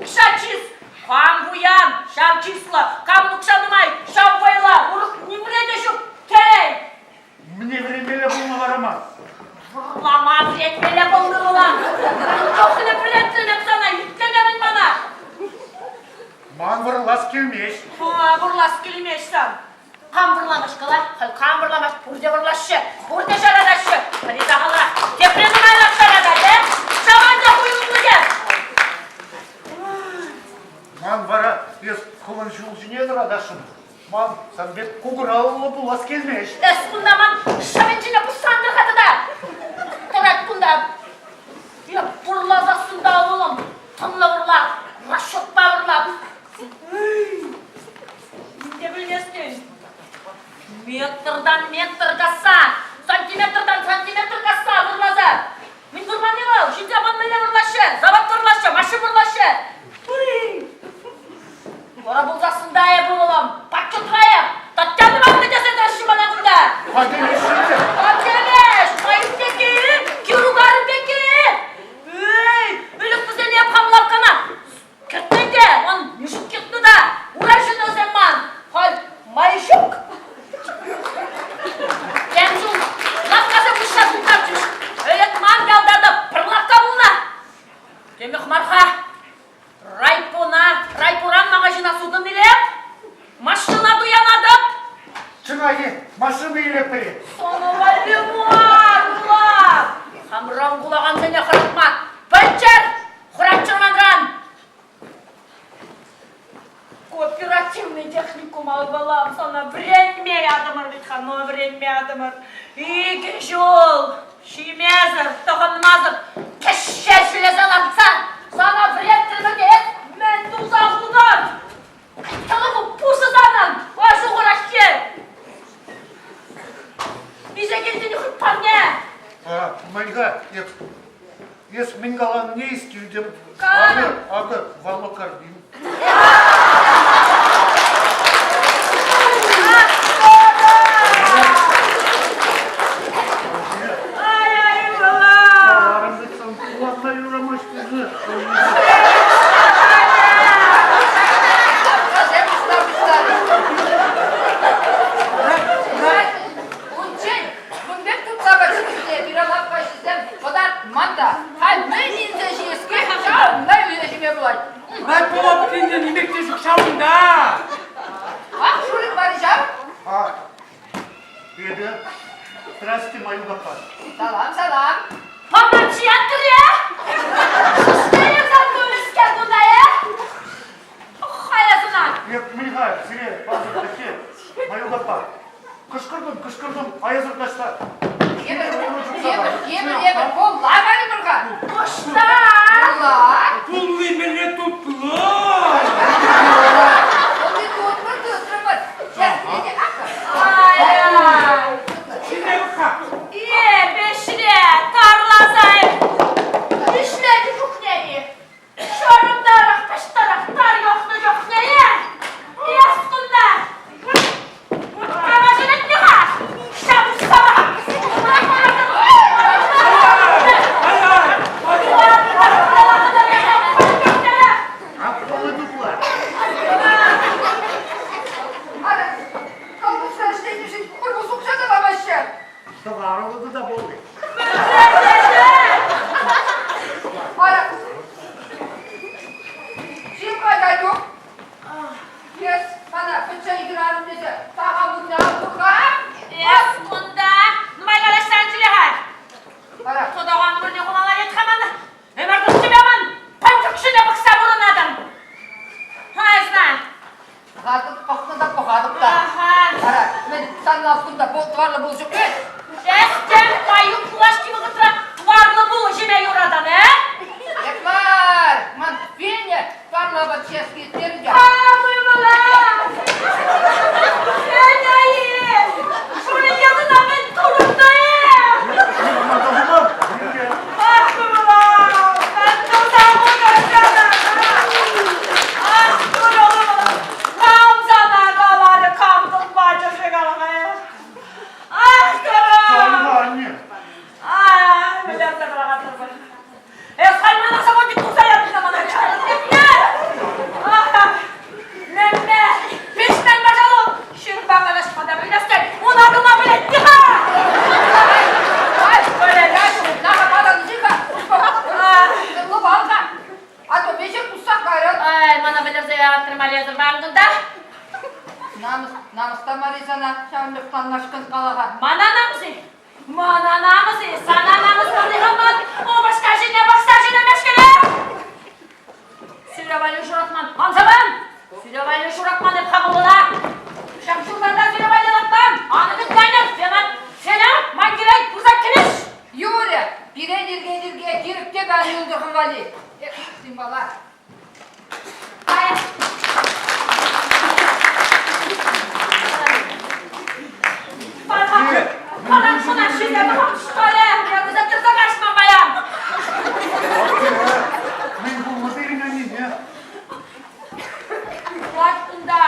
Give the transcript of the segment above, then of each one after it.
Укҫа чыс. Кам пуян, ҫав чыслӑ, камӑн укҫа нумай, ҫав вӑйлӑ, урӑх нимре те ҫук телей. Мӗне вӗренмелле пулнӑ вара ман? Вӑрлама вӗренмелле пулнӑ вӑлан. Мӗн чухлӗ вӗрентрӗн эп сана, итлемерӗн мана. Ман вӑрлас килмест. Ха, вӑрлас килмест сан. Кам вӑрламасть кала? Халь кам вӑрламасть? Пурте вӑрлаҫҫӗ, пурте ҫаратаҫҫӗ. Пӗри сахалрах, тепри нумайрах ҫаратать, э? Ҫаван та хуйӑллӑ Ман вара эс хӑвӑн ҫул ҫине тӑратасшӑн. Ман сан пек кукӑраллӑ пулас килмест. Эс кунта ман шӑвӗнчине пуссантӑр-ха тата. Тӑрать кунта. Я вӑрласассӑн та ывӑлӑм, тӑнлӑ вӑрла, расчетпа вӑрла. Ним те пӗлместӗн. Метртан метр касса, сантиметртан сантиметр касса вӑрласа. Мӗн вӑрлани вӑл? Ҫынсем ман мӗнле вӑрлаҫҫӗ? Завод вӑрлаҫҫӗ, машина вӑрлаҫҫӗ. Вара пулсассӑн та эп ывӑлӑм, патшутра эп. Татьяна Ивановна тесе тӑраҫҫӗ мана кунта. Хатӗрлеҫҫӗ. Хатӗрлеш, Майук пекки, Киругарӑн пекки. Эй, ӗлӗк вӗсене эп хам лавккана Кӗртнӗ те, он мешок кӗртнӗ та, ура ҫыннисем ман, халь май ҫук. Тем ҫул лавккасем уҫса тултарчӗҫ. Ӗлӗк ман ялта та пӗр лавкка пулнӑ. Темех мар-ха. Райпона, райпоран магазина сутӑн илеп, машина туянатӑп. Чӑнах-и, машина илеппӗр-и? Соны валли мар, улап. Хамран кулакансене хӑратма пӗлччӗр. Хӑратчӑр манран! Кооперативный техникума ывӑлам сана вӗренме ятӑмӑр вӗт-ха, ну вӗренме ятӑмӑр. Икӗ ҫул ҫимесӗр, тӑхӑнмасӑр кӗҫҫе ҫӳлесе лартса сана вӗрентрӗмӗр те эс мӗн туса хутӑн? Тӑлӑху пусӑ санӑн, вашу хураҫҫи! Миҫе килтӗн хут парне? Мӗн-ха, эп Эс мӗн каланине эс килтӗм. Каларӑм. Акӑ, акӑ валокордин. Ай-ай, ывӑла! Каларӑм вӗт сан кулакна юрамасть тесе. Унччен кун пек тытса пачӗ пире лавккаҫӑсем кӑтартман та. Халь мӗн илсе ҫиес килет, ҫавна илсе ҫиме пулать. Райпо лавккинче нимех те ҫук ҫавӑнта. Ах, шурик мар ҫав. А, эпӗ. Здрасте, мою аппа. Салам, салам. Помочи, Андре! Шуштене сан кунта, э? Хаясына! Эп мӗн-ха, сире пасӑр Маюк аппа. Кӑшкӑртӑм, кӑшкӑртӑм, аясӑр таҫта. Эпӗр, эпӗр, эпӗр, эпӗр, пулла кайрӑмӑр-ха. Ӑҫта? Пулла. Пулли мӗнле тутлӑ! Пулли тутлӑ, тутрӑмӑр. Сейчас килете акӑ. Ай-ай! Ҫине пӑх-ха. Эпӗ ӗҫре тарласа ӗҫленӗ чухне-и? Ҫурӑмтарах, пӑштарах тар юхнӑ чухне эс кунта кама ҫӗнетнӗ-ха? Ҫав сана! Аппаллы тупла. Ара, колхозра ӗҫленӗшӗн пӗр укҫа та памаҫҫӗ. Тӑварлӑ та пулни. Ара, чим каятук. Эс мана пӗччен хӗрарӑм тесе такам вырӑнне ан хур-ха. Эс кунта нумай калаҫсан ҫӳре-ха. Ара. Тутаган вырӑнне хумалла вӗт-ха мана. Ӗмӗр тусӗпе ман пӑнчӑк ҫине пӑхса пурӑнатӑн. Ха, Пӑхатӑп, пӑхнӑ та пӑхатӑп та. Ара, мӗн, сан лавккунта тӑварлӑ пулӑ ҫук вӗт? Эс Маюк юлашки вӑхӑтра тӑварлӑ пулӑ ҫиме юратан, э? Эп мар, ман Феня тӑварлӑ апат ҫиес килет терӗм те. Камы мала! Феня-и! Шурӑ ятӑна мӗн турӑм та, э? Ах, мала! Мӗн туса хунӑ сана? Ах, турӑ Кам сана каларӗ, кам тӑлмачӗ-ши кала-ха? Ах, турӑ! Анне! Ай, миллиарда калакан Эс халь мана заводик туса ятӑн мана. юратрӑр мар эсӗр ман кунта? Намӑс, намӑс та мар-и сана ҫавӑн пек планлашкӑн калаха? Мана намӑс-и? Мана намӑс-и? Сана намӑс мар-и-ха ман? Упӑшка ҫине пӑхса ҫӳремешкӗне! Сире валли шуратман. Ан саван! Сире валли шуратман эп хамӑлла. Ҫак ҫултанта сире валли лартман. Ан ӗмӗтленӗр, сена, сена, ман кирек пырса кӗреш! Юрӗ, пире нирке-нирке тирӗк те кан юлтӑр валли. Эх, символа. Манан шуна ҫисе пӑхам, что ли? Я куса тӑрса каҫман паян. Мӗн пулнӑ пирӗн аннене? Лать кунта.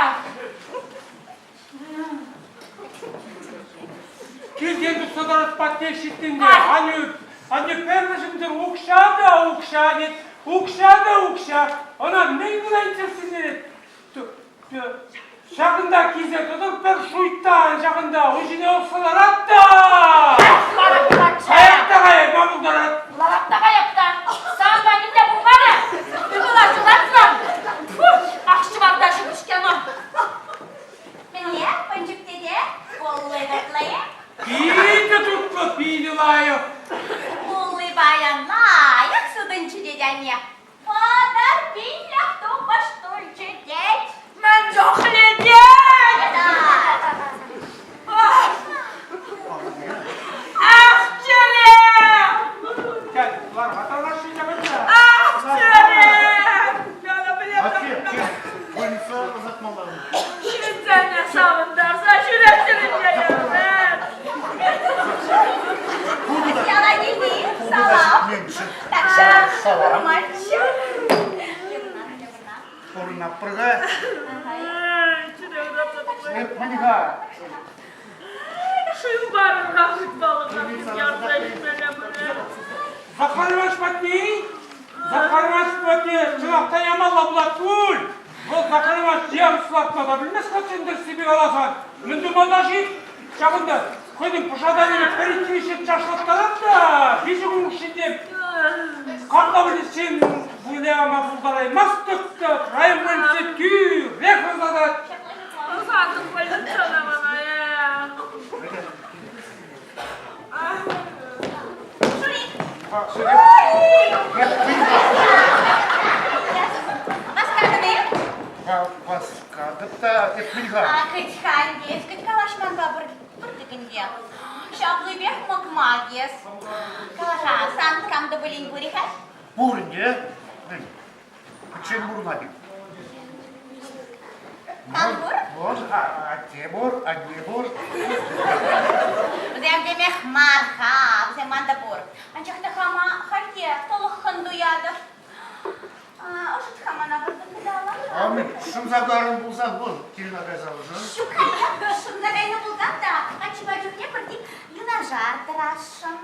Килтен тухса тӑрас патне ҫиттӗн те, аннӳ, аннӳ пӗрмӗшӗнсӗр укҫа та укҫа тет, укҫа та укҫа. Ӑна мӗн кӑна интереслентерет? Ҫакӑнта килсе тӑтӑр пӗр шуйттан ҫакӑнта, ун ҫине ӑсса ларать та! Каять та каять, ма пултарать? Ларать та каять та. Санпа нимте пулмарӗ. Ывӑла ҫуратсан. Ах, ҫӑварта ҫӳрӗ-ҫке Мӗнле, Пӑнчӑк тете? Пулли тутлӑ-и? Питӗ тутлӑ, питӗ лайӑх. Пулли паян лайӑх сутӑнчӗ тет анне. Патӑр пиллӗх тупӑш тулчӗ тет. Мӗн чухлӗ тет? Ах, чӗре! Ах, чӗре! Атте, больница ӑсатмалла. Ҫынсене савӑнтарса ҫӳреттӗр ӗнтӗ. Яланини, салам. Салам. Пурӑнатпӑр-ха. Мӗн-ха? Шыв парӑр-ха хытмалӑха ярса ҫӳреме Захар Иванович патне Захар Иванович патне чӑнах та ямалла пулать пуль. Вӑл Захар Иванович ямӑслатма та пӗлмест-ха тӗнтӗрссипе каласан. Мӗн тумалла-ши? Ҫакӑнта хӑйӗн пӑшатанӗпе пӗр-иккӗ чашлаттарать та виҫӗ кун хушшинче капла выльӑхсем выляма пултараймастӑп та район больници тӳрех ӑсатать. Ӑсатӑн больницана мана, э. Шурик. Васкатӑн-и? Васкатӑп та эп мӗн-ха? Кӗт-ха, эс кӗт калаҫманпа пӗр-пӗр Ҫаплипех мӑкмак эс. Кала-ха, сан кам та пулин пур-и-ха? Пур ӗнтӗ. Пӗччен пурӑнать. Кам пур? Пур, атте пур, анне пур. Вӗсем темех мар-ха, вӗсем ман та пур. Анчах та хама халь те тӑлӑххӑн туятӑп. Ӑшӑт-ха мана вӑрттӑн кӑталла. Амин, шӑнса карӑн пулсан вӑл килне кайса ӑшӑн. Ҫук-ха, шӑнса кайнӑ пулсан та каччӑпа чухне пӗртик юнашар тӑрасшӑн.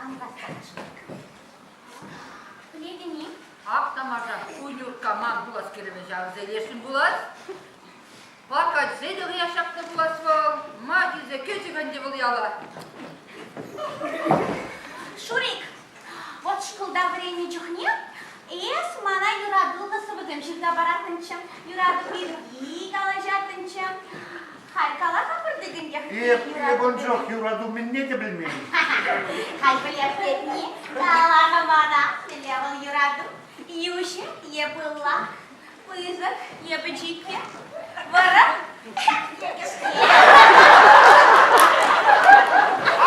Ан васкашӑн. Пӗлетӗн-и? Ак тамаша, ку Юркка ман пулас кӗрӗвӗ ҫавӑрса илесшӗн пулас. Паккатьсе те хӑях ҫакнӑ пулас вӑл. Ма килсе кӗчӗ ӗнтӗ вӑл яла. Шурик, вот шкулта вӗреннӗ чухне эс мана юратуллӑ сӑвӑсем ҫырса параттӑнччӗ, юрату пирки калаҫаттӑнччӗ. Халь кала-ха пӗртӗкӗнтех. Эп, эп ун чух юрату мӗнне те пӗлмен. Халь пӗлес тетни, кала-ха мана, мӗнле вӑл юрату? Йӳҫӗ е пылак, пысӑк е пӗчӗккӗ, вӑрӑм е кӗске.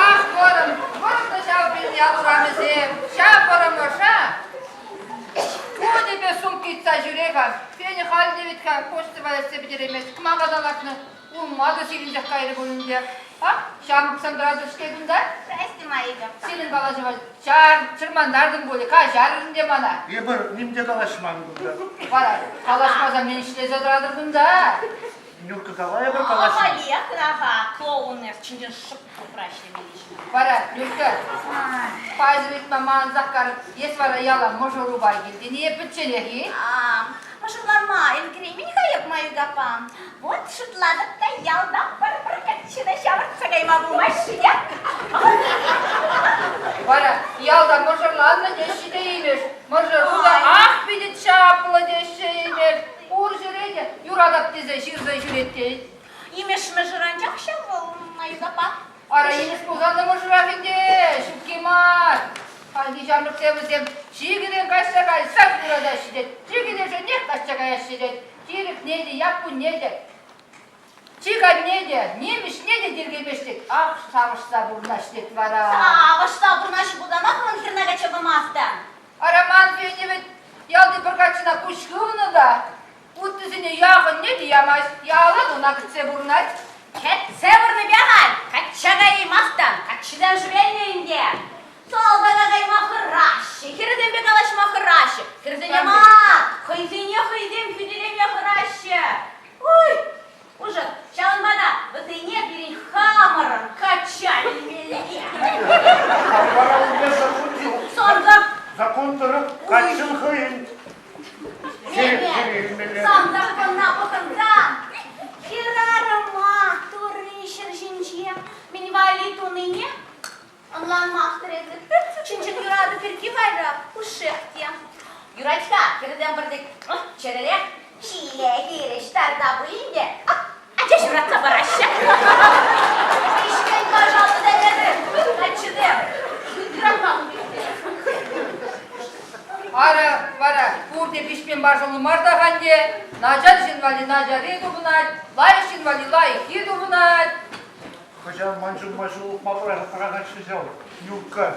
Ах, вӑрӑм, вӑрӑм та ҫав пирӗн ял урамӗсем, ҫав вӑрӑмӑша. Кунӗпе сумка йӑтса ҫӳре-ха. Феня халь те вӗт-ха почта валеҫсе пӗтереймест, кӑмака та лартнӑ. Улма та сивӗнсех кайрӗ пуль ӗнтӗ. Ах, ҫамрӑксем тӑратӑр-ҫке кунта. Здрасте, Марика. Сирӗн калаҫӑва чар, чӑрмантартӑн пулӗ, каҫарӑр ӗнтӗ мана. Эпир ним те калаҫман кунта. Вара калаҫмасан мӗн ӗҫлесе тӑратӑр кунта? Нюрка, давай эпир калаҫ. Ахалех, аха, клоун эс чӑн-чӑн шӑп тупра ӗҫлемелли ҫын. Вара, Нюрка, паҫӑр ыйтма мансах карӑн, эс вара яла мӑшӑрупа килтӗн-и е пӗчченех-и? Мӑшӑрланма ӗлкӗреймен-ха эп, Маюк аппа. Вот шутлатӑп та ялта пӗр-пӗр каччӑна ҫавӑртса кайма пулмасть-ши те? Вара ялта мӑшӑрланнӑ теҫҫӗ те имӗш. Мӑшӑру та ах питӗ чаплӑ теҫҫӗ имӗш. килет тет. Имӗш мӑшӑр анчах ҫав вӑл, Маюк аппа. Ара, имӗш пулсан та мӑшӑрах ӗнтӗ, ҫукки мар. Хальхи ҫамрӑксем вӗсем чикӗрен каҫса кайсах юратаҫҫӗ тет, чикӗлешӗнех каҫса каяҫҫӗ тет, тирӗкне те, яппунне те. Чиканне те, нимӗҫне те тиркемест тет, ах, савӑшса пурӑнаҫ тет вара. Савӑшса пурӑнаҫ пулсанах ман хӗрна качча памастӑн. Ара, ман Феня вӗт ялти пӗр каччӑна куҫ хывнӑ та, уттисене яхӑнне те ямасть, ялан ӑна кӗтсе пурӑнать. Кӗтсе пурӑннипе халь качча каяймастӑн, каччисем шӗвелнӗ ӗнтӗ. Салтака кайма хӑраҫҫӗ, хӗрсемпе калаҫма хӑраҫҫӗ, хӗрсене мар, хӑйсене хӑйсем хӳтӗлеме хӑраҫҫӗ. Уй, ужас, ҫавӑнпа та вӗсене пирӗн хамӑрӑн качча илмелле. Вара унта закон ҫук. Сан Закон тӑрӑх каччӑн хӑйӗн илмелле. Сан законна пӑхӑнсан хӗрарӑма Турри ҫӗр ҫинче мӗн валли тунине Ӑнланмастӑр эсир. Чӑн-чӑн юрату пирки вара пушшех те. Юрать-ха, хӗрсем пӗртек чӗрӗрех ҫиле хирӗҫ тарта пулин те ача ҫуратса параҫҫӗ. Ӗҫкен пожалуйста, эсир, каччӑсем. Юратма Ара, вара пурте пиҫмен пашӑллӑ мар та ӗнтӗ. Начар ҫын валли начарри тупӑнать, лайӑх ҫын валли лайӑххи тупӑнать. Хӑҫан ман ҫумма ҫулӑхма пӑрахать-ши ҫав Юркка?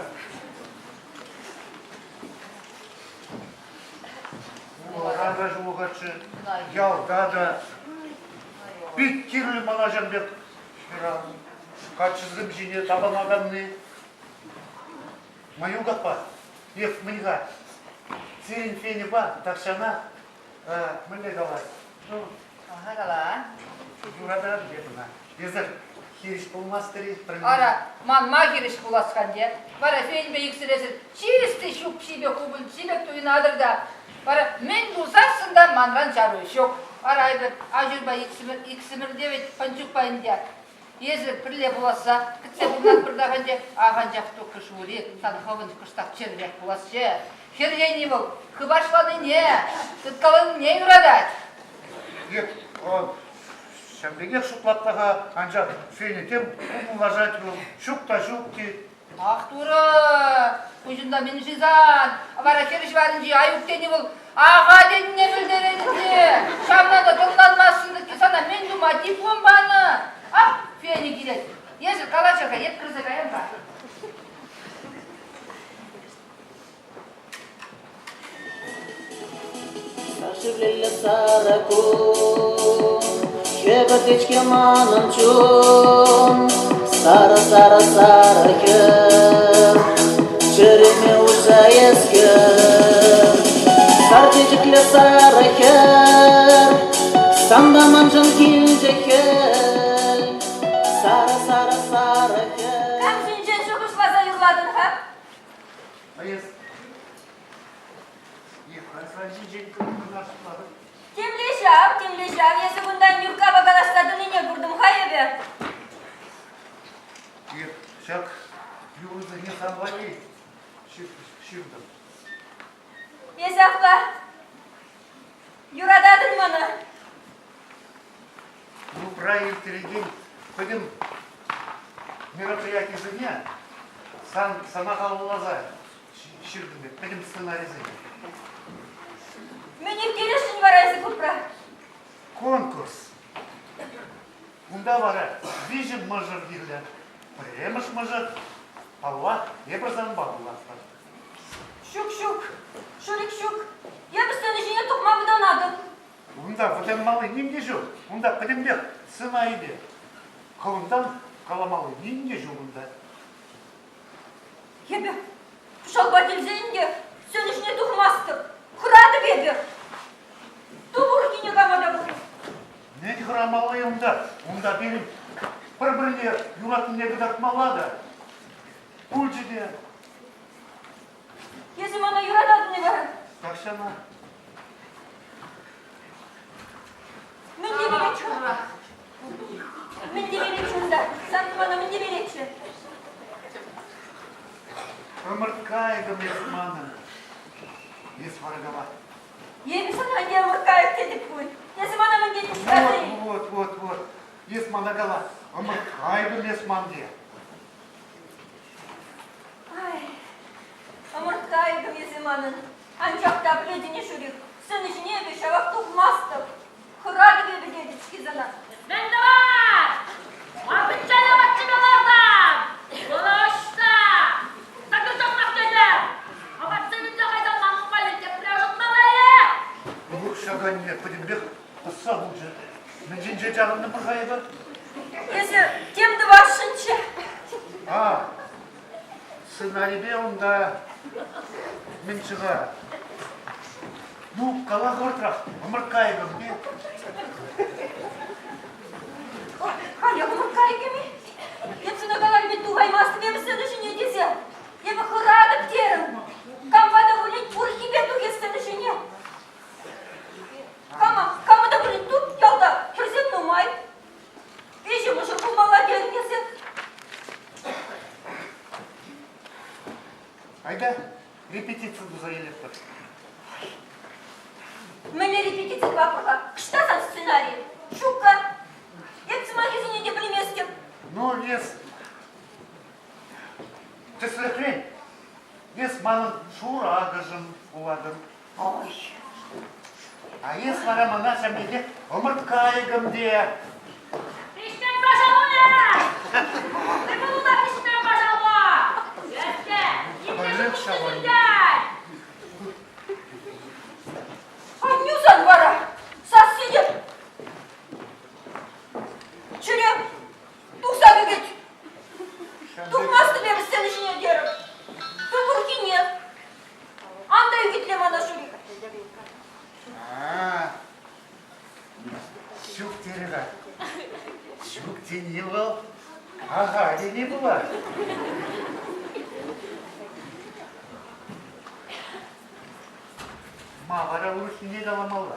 Улӑхра та ҫулӑхатчӗ, ялта та. Пит кирлӗ мана ҫав пек хӗрарӑм. Каччӑсем ҫине тапӑнаканни. Маюк аппа, эс мӗн-ха, сирӗн Феньӑпа тахҫанах мӗнле калать? Ну, Ага, кала. Юрататӑп эп ӑна. Эсӗ хирӗҫ пулмастӑр-и? Ара, манма хирӗҫ пулас ӗнтӗ. Вара Феньпе иксӗр эсир чисти ҫӳпҫипе хупӑнчи пек туйӑнатӑр та. Вара мӗн пулсассӑн та манран чару ҫук. Ара, эпир аҫурпа иксӗмӗр, иксӗмӗр те вӗт Пӑнчукпа ӗнтӗ. Эсӗ пӗрле пуласса кӗтсе пурӑнатпӑр та ӗнтӗ. Ах, анчах туххӑш ури сан хӑвӑн кӑштах чӗрӗрех пуласчӗ. Хӗр тени вӑл хыпашланине, тыткаланине юратать. Эп ҫав пекех шутлатта-ха, анчах Феня тем кумӑллашать вӑл, ҫук та ҫук тет. Ах, Турӑ, пуҫунта мӗн-ши сан? Вара хӗр ҫӑварӗнчи Аюк тени вӑл аха тенине пӗлтерет ӗнтӗ. Ҫавна та тӑнланмастӑн сана мӗн тума диплом панӑ? Ах, Феня килет. Эсӗ калаҫӑр-ха, эп кӗрсе каям-ха. Шевлеллӗ сарӑ кун, Хӗпӗртет-ҫке манӑн чун. Сарӑ, сарӑ, сарӑ хӗр, Чӗреме уҫса эс кӗр. Сар чечеклӗ сарӑ хӗр, Санпа маншӑн килчӗ хӗл. Сарӑ, сарӑ, сарӑ хӗр. Кам ҫинчен шухӑшласа юрлатӑн-ха? Эс сан ҫинчен кӑна шутлатӑп. Темле ҫав, темле ҫав. Эсӗ кунта Нюркапа калаҫса тӑнине куртӑм-ха эпӗ. Эп ҫак юрӑсене сан валли ҫыртӑм. Эсӗ апла юрататӑн мана? Клубра ирттерекен пӗтӗм мероприятисене сан, сана халалласа ҫыртӑм эп, пӗтӗм сценарисене. Мӗн ирттересшӗн вара эсӗ клубра? Конкурс. Унта вара виҫӗ мӑшӑр кирлӗ. Пӗрремӗш мӑшӑр, паллах, эпӗ санпа пулатпӑр. Ҫук, ҫук, Шурик, ҫук. Эпӗ сцена ҫине тухма вӑтанатӑп. Унта вӑтанмалли ним те ҫук. Унта пӗтӗмпех сценарипе. Хӑвӑнтан каламалли ним те ҫук унта. Эпӗ пӑшалпа килсен те сцена ҫине тухмастӑп. Хӑратӑп эпӗ. Ту урхине кама та пулин. Мӗн хӑрамалли унта? Унта пирӗн пӗр-пӗрне юратнине кӑтартмалла та. Пулчӗ те. Эсӗ мана юрататӑн-и вара? Тахҫанах. Мӗн темеллеччӗ? Мӗн темеллеччӗ унта? Сан мана мӗн темеллеччӗ? Ӑмӑрткайӑкӑм эс манӑн. Эс варкала. Эпӗ сана ӗнтӗ кайӑк тетӗп пуль. Эсӗ мана мӗн тетӗн ҫкасей? Вот, вот, вот. Эс мана кала, ӑмӑрт кайӑкӑм эс ман те. Ай, ӑмӑрт кайӑкӑм эсӗ манӑн. Анчах та пӗлетӗн-и, Шурик, сцена ҫине эпӗ ҫавах тухмастӑп. Хӑратӑп эпӗ тетӗп-ҫке сана. Мӗн тӑвас? Ма пӗччен апат лартан? Вӑл ӑҫта? Такӑртатмах тетӗп. Апатсем илсе кайсан манӑн валли тепре ӑшӑтмалла-и? Ух, ҫак анне пӗтӗмпех пӑсса хучӗ. Мӗн ҫинче чарӑнтӑмӑр-ха эпир? Эсӗ тем тӑвасшӑнччӗ. А, сценарипе унта мӗнччӗ-ха? Ну, кала хӑвӑртрах, ӑмӑрткайӑкӑм. Халех ӑмӑрткайӑкӑм-и? Эп сана каларӑм вӗт тухаймастӑп эпӗ сцена ҫине тесе. Эпӗ хӑратӑп терӗм. Кампа та пулин урӑххипе тухӗ сцена ҫине. Кама, кама та пулин туп ялта, хӗрсем нумай. Виҫӗ мӑшӑр пулмалла терӗн эсӗ. Айда, репетици туса илетпӗр. Мӗнле репетици тӑватпӑр-ха? Ӑҫта сан сценари? Ҫук-ка. Эп сӑмахӗсене те пӗлместӗп. Ну, эс тӗслӗхрен, эс манӑн шурӑ акӑшӑм пулатӑн. Ой. А эс вара мана ҫав пекех ӑмӑрткайӑкӑм те. Пиҫмен пашалуя! Ты пулла пиҫмен пашалу! Эске, Пӗрлех ҫав Аннӳ сан вара сасси те чӗре тухса ӳкет. Тухмастӑп эпӗ сцена ҫине терӗм. Тупӑркине. Ан та ӳкӗтле мана, Шурик. А, ҫук терӗ-ха. Ҫук тени вӑл аха тени пулать. Ма вара урӑххине каламалла?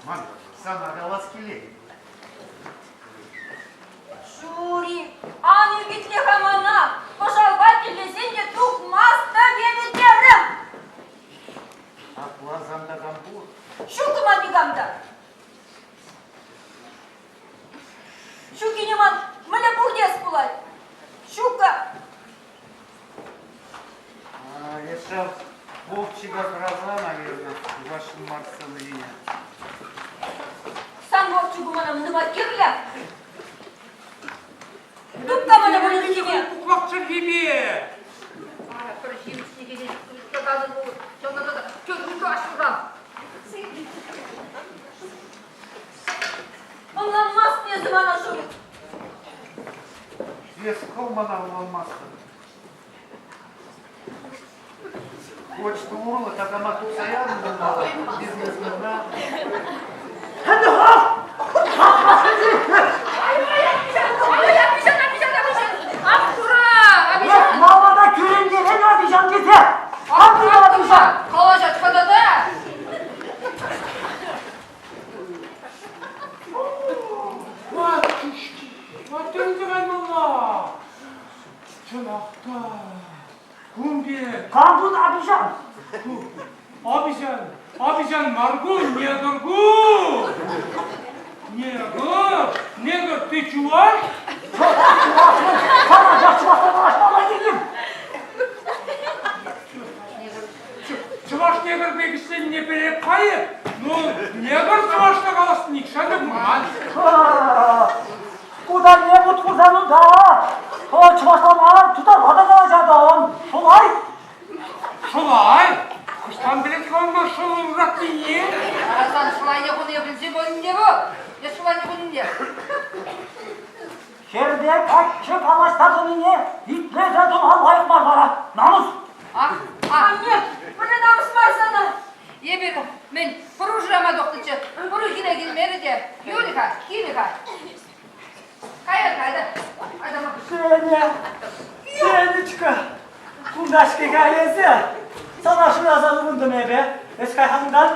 Ман сана калас килет. Шурик, ан ӳкӗтле-ха мана, пӑшалпа тӗллесен те тухмастӑп эпӗ терӗм. Апла сан такам пур. Ҫук ман никам та. Ҫуккине ман мӗнле пур тес пулать. Ҫукка. А, эс ҫав Вовчика хӑраса, наверное, вашим мар сцена Сан Вовчику мана мӗн кирлӗ? Тупка мана вырӑнхине. Пуклак чӗлхипе. Ара, пӗр ҫивӗч килет, Ӑнланмастӑн эсӗ мана, Шурик. Эс хӑв мана ӑнланмастӑн. Почта урлӑ такама тухса янӑ пулмалла бизнесмена. Малана кӳрентерен обижан тесе! Обижан! Калаҫать хӑта та! Матушки, матюнчӗ каймалла. Чӑнах та, кун пек. Кам кун обижан? Обижан, обижан мар ку, негр ку. Негр, негр, ты чуваш? Сана чувашла калаҫмалла тетӗп. Чӑваш негр пек ӗҫленине переп кайӑп, ну, негр чӑвашла калас нихҫан та курман. Куда не вут курсан унта, чӑвашла мар, тутарла та калаҫатӑн. Шулай? Шулай? Хӑҫтан пӗлет-ха унпа шӑл ыратнине? Ара сан шулайне хунине пӗлсе пулин вӑл. Эс шулайне хунине. Хӗрпе каччӑ калаҫса тӑнине итлесе тӑма лайӑх мар вара. Намӑс! Ах, ах. Анне, мӗнле намӑс мар сана? Эпир, мӗн, пӑру шырама тухнӑччӗ. Пӑру хире килмерӗ те. Юрӗ-ха, килӗ-ха. Каяр, кайда. Айда Женя, Женечка, кунта-ҫке-ха эсӗ. Сана шыраса ывӑнтӑм эпӗ. Эс кай-ха унтан.